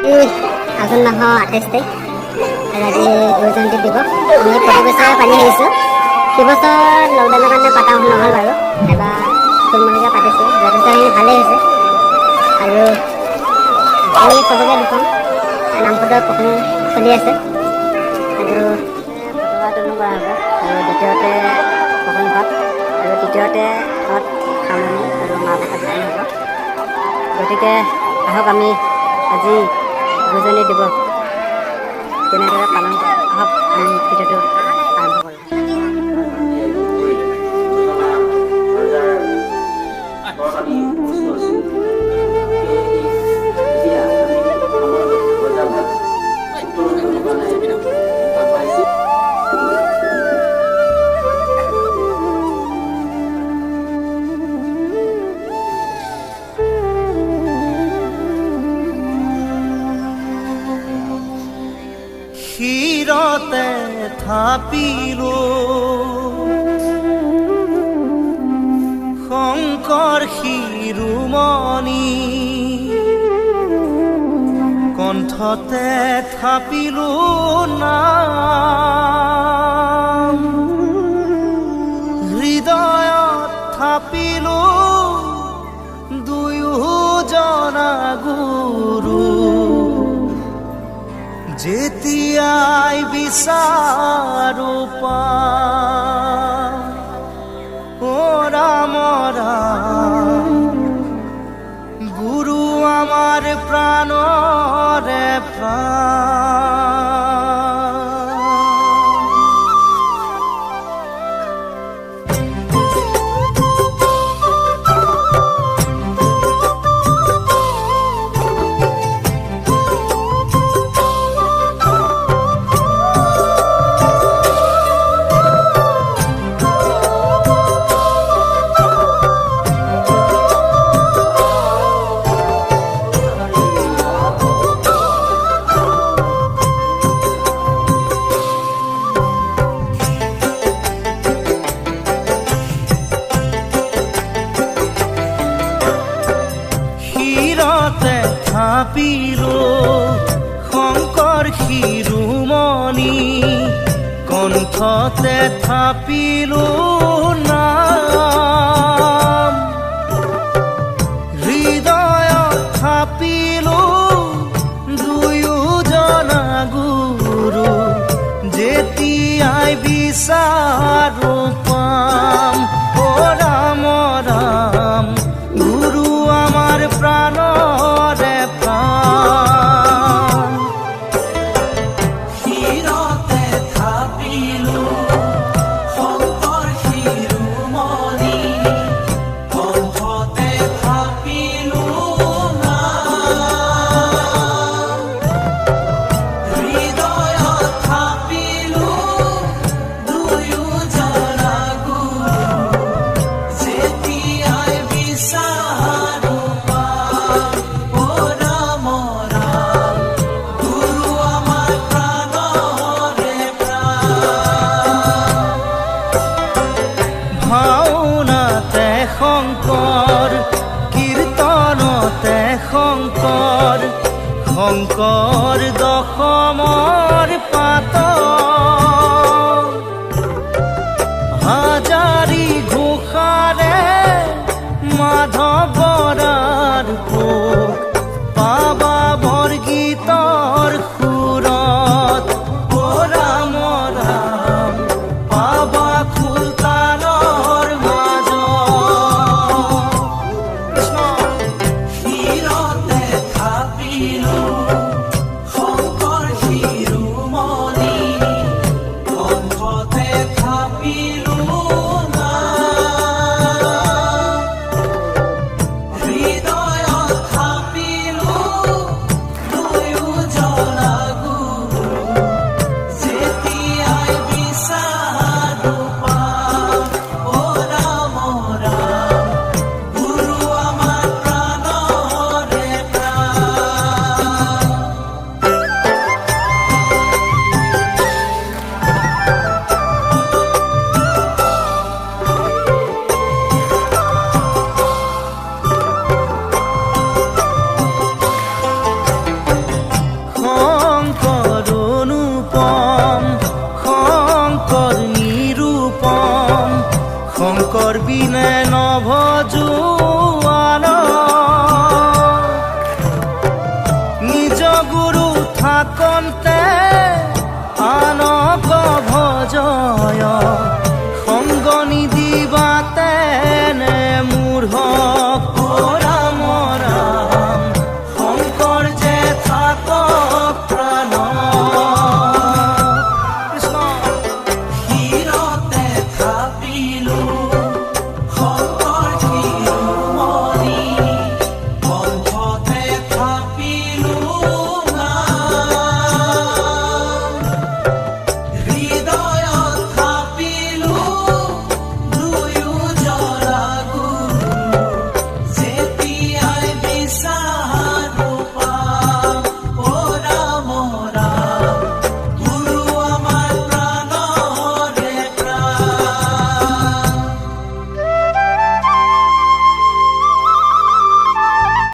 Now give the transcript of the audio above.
আজি আঘোণ মাহৰ 28 তাৰিখ আৰু আজি গুৰু জয়ন্তী দিৱস। আমি প্ৰতি বছৰে পালি আহিছোঁ। সিবছৰ লকডাউনৰ কাৰণে পতা নহ'ল বাৰু। এবাৰ থুলমূলকৈ পাতিছোঁ, যথেষ্টখিনি ভালেই হৈছে। আৰু আমি চবকে দেখুৱাম। নামফুটৰ প্ৰসংগ চলি আছে আৰু পতাকা উত্তোলন কৰা হ'ব আৰু দ্বিতীয়তে প্ৰসংগ আৰু তৃতীয়তে সামৰণি আৰু মাহ প্ৰসাদ বিতৰণ হ'ব। গতিকে আহক, আমি আজি গুৰু জয়ন্তী দিৱস কেনেদৰে পালন কৰোঁ, আহক আমি ভিডিঅ'টো আৰম্ভ কৰোঁ। ৰজাৰ ঘৰত আমি বস্তু আছোঁ। এতিয়া আমি আমাৰ ৰজা ভাগ উত্তোলন কৰিবৰ কাৰণে আগবাঢ়িছোঁ। শিৰতে থাপিলো শংকৰ শিৰোমণি, কণ্ঠতে থাপিলো নাম, হৃদয়ত থাপিলো দুয়োজনা গুৰু। যেতিয়াই বিচাৰো পাম, অ ৰাম ৰাম, গুৰু আমাৰ প্ৰাণৰে প্ৰাণ। শিৰতে থাপিলো শংকৰ শিৰোমণি, কণ্ঠতে থাপিলো নাম, হৃদয়ত থাপিলো দুয়োজনা গুৰু। যেতিয়াই বিচাৰো পাম, অ ৰাম ৰাম, গুৰু আমাৰ প্ৰাণৰে প্ৰাণ। শিৰতে থাপিলো শংকৰ শিৰোমণি, কণ্ঠতে থাপিলো নাম, হৃদয়ত থাপিলো দুয়োজনা গুৰু। যেতিয়াই বিচাৰো পাম, অ ৰাম ৰাম, গুৰু আমাৰ প্ৰাণৰে প্ৰাণ। ভাওনাতে শংকৰ, কীৰ্তনতে শংকৰ, শংকৰ দশমৰ পাত। হাজাৰি ঘোষাৰে মাধৱৰাৰ পোক পাবা বৰগীতৰ সুৰত, অ ৰাম ৰাম, পাবা খোলতালৰ মাজত। কৃষ্ণ। শিৰতে থাপিলো শংকৰ শিৰোমণি, কণ্ঠতে থাপিলো নাম, হৃদয়ত থাপিলো দুয়োজনা গুৰু। যেতিয়াই বিচাৰো পাম, অ ৰাম ৰাম, গুৰু আমাৰ প্ৰাণৰে প্ৰাণ। থাকন্তে আনক ভজয়।